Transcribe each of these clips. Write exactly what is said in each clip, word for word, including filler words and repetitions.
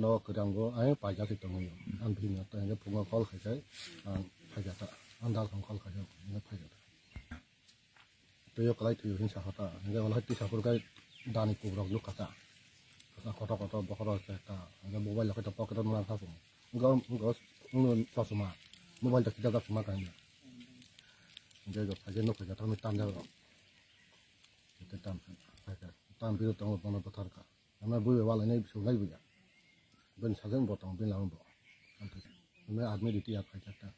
No kwrango ang paijak se tongo. Ang bini to hingke phungo call khai khai ang phaijak ta. Ang dal phung call khai khai ang phaijak ta. Tuyo kalai tuyo hinsa hata. Hingke wala tisa phur kai dani kubrok nuk kata. Kata koto koto bokhoro se ta. Hingke mobile lokai to pocket o nang kha phung. Hingke hingke chosma. Mobile to kita chosma kainwi. Hingke jo phaijak nuk phaijak ta mi tam jak rok. Hingke tam phaijak. Tam biru tongo bono bothar ka. Ama bui wala nai bisuk nai buya. Ben sajeng bo tong ben lang bo. Ama army retire khai ta.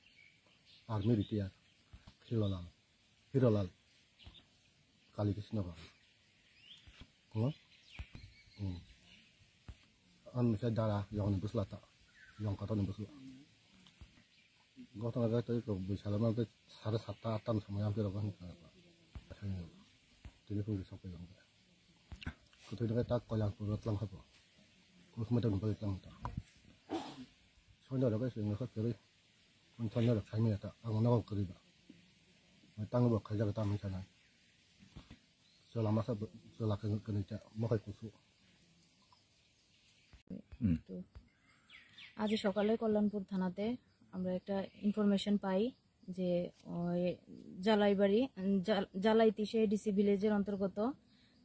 Army retire. Hirolal. Hirolal. Kali Krishna ba. Ko? Hmm. An saya dara yang ni busla ta. Yang kata ni busla. Gotong ada tadi ke bisa lama ke sare satta atta ni samaya hampir apa ni. Tini pun bisa pegang. Kutu ini tak koyang pun tlang apa. Kus mata nunggu tlang ta. Soalnya ada apa sih nggak kiri. Pun soalnya ada kami ya tak. Ang nak kiri ba. Tang ba kerja kita macam mana. Selama saya selama kena kena cak makai kusu. তো আজ সকালে কল্যাণপুর থানাতে আমরা একটা ইনফরমেশন পাই যে ওই জালাইবাড়ি, উম, জাল- জালাইতিশে ডিসি ভিলেজের অন্তর্গত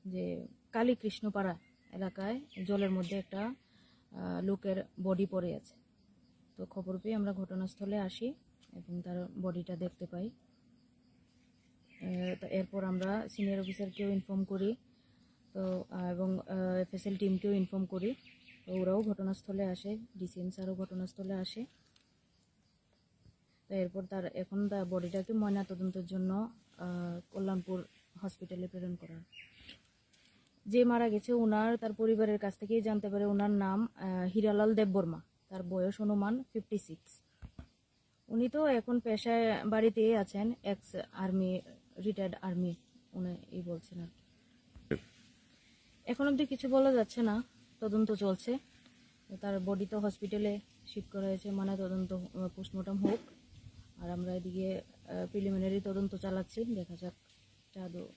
যে কালীকৃষ্ণপাড়া এলাকায় জলের মধ্যে একটা আহ, লোকের বডি পড়ে আছে। তো খবর পেয়ে আমরা ঘটনাস্থলে আসি এবং তার বডিটা দেখতে পাই। আহ, তো এরপর আমরা সিনিয়র অফিসারকেও ইনফর্ম করি, তো আহ, এবং এফএসএল টিমকেও ইনফর্ম করি। তো ওরাও ঘটনাস্থলে আসে, ডিসিএম স্যারও ঘটনাস্থলে আসে। তো এরপর তার এখন তার বডিটাকে ময়নাতদন্তের জন্য আহ, কল্যাণপুর হসপিটালে প্রেরণ করা হয়। যে মারা গেছে ওনার, তার পরিবারের কাছ থেকেই জানতে পারে ওনার নাম আহ, হীরালাল দেববর্মা। তার বয়স অনুমান ফিফটি সিক্স। উনি তো এখন পেশায় বাড়িতেই আছেন, এক্স আর্মি, রিটায়ার্ড আর্মি, উনি এই বলছেন আর কি। এখন অবধি কিছু বলা যাচ্ছে না, তদন্ত চলছে। তার বডি তো হসপিটালে শিফট করা হয়েছে, মানে তদন্ত, আহ, পোস্টমর্টম হোক। আর আমরা এদিকে, আহ, প্রিলিমিনারি তদন্ত চালাচ্ছি, দেখা যাক এটা আদৌ